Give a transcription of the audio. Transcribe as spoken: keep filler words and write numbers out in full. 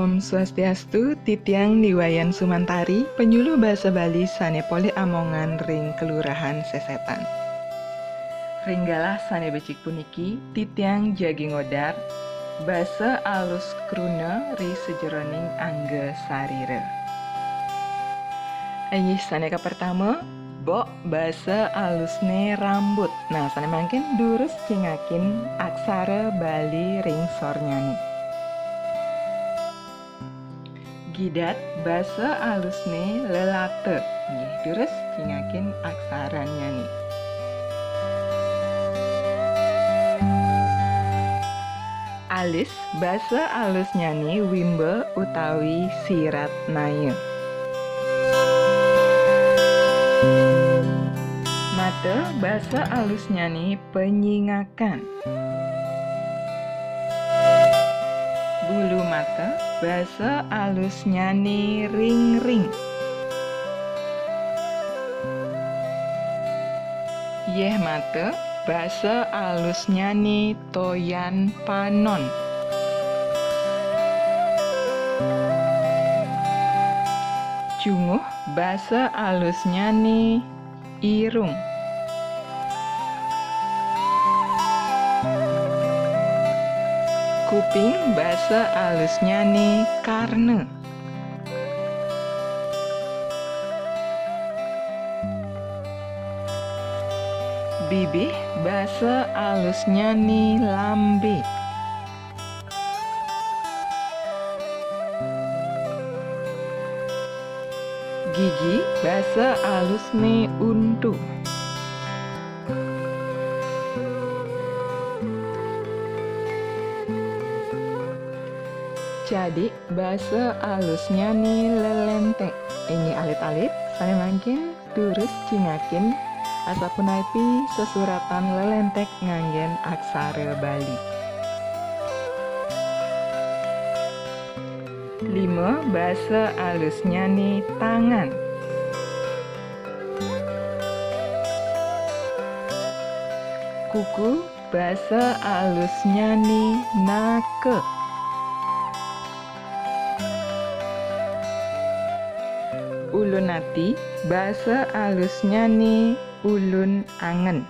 Om Swastiastu, titiang Ni Wayan Sumantari, penyuluh basa Bali sané polih amongan ring Kelurahan Sesetan. Ring galah sané becik puniki, titiang jagi ngodar basa alus kruna ri sajeroning angga sarira. Inggih sané kapertama, bok basa alusné rambut. Nah, sané mangkin durus cingakin aksara Bali ring sornyané. Gidat basa alusné lelata. Nggih, durus cingakin aksarannyané. Alis basa alusnyané wimba utawi siratnaya. Mata basa alusnyané penyingakan. Bulu mata basa alusnyané ringring. Yéh mata basa alusnyané toyan panon. Junguh basa alusnyané irung. Kuping basa alusnyané karna. Bibih basa alusnyané lambé. Gigi basa alusné untu. Cadik basa alusnyané lelentek. Inggih alit-alit, sané mangkin durus cingakin asapunaipi sesuratan lelentek nganggén aksara Bali. Lima basa alusnyané tangan. Kuku basa alusnyané naka. Ulun ati basa alusnyané ulun angen.